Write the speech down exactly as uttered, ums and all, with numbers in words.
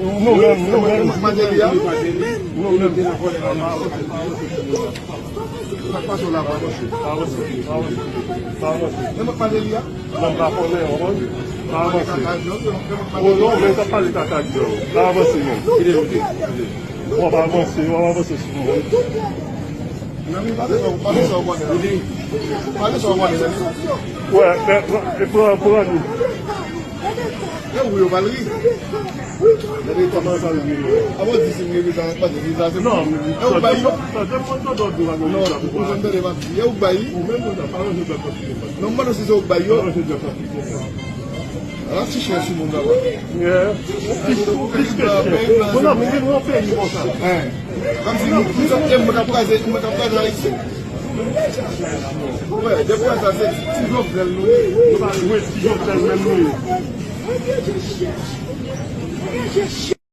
Nou menm, nou menm. Nou menm. Nou menm. Pa avanse, pa avanse, pa avanse, pa avanse, pa avanse. Men mwen pale li a. Nan m pa konnen, w konprann? Pa avanse. O non, men sa pale kaka di yo. Pa avanse, non. Kite, kite, kite. W ap avanse, w ap avanse sou mwen. Nan mi pale sa, pale sa w konnen la. Pale sa w konnen la. Wè, men pran, pran, pran li. E ou yo pale ri. Gade kòman sa l vini. Avan di si m gen viza, pa di viza, se non, e ou bay yo? Non, ou janm tande pa di. E ou bay? Ou menm ou pa ranje dwa pati. Non, m mande si se ou bay yo. Ala ti chè sou moun la. Yeah. Ou plis, ou plis ke chè. Bon, non, men gen yon peyi konsa. Hein. Kòm si nou, nou, e mwen k ap kraze, mwen k ap kraze Ayiti. Wè, depi sa, se ti Jovenel nou ye. Nou pa jwe ti Jovenel menm nou ye.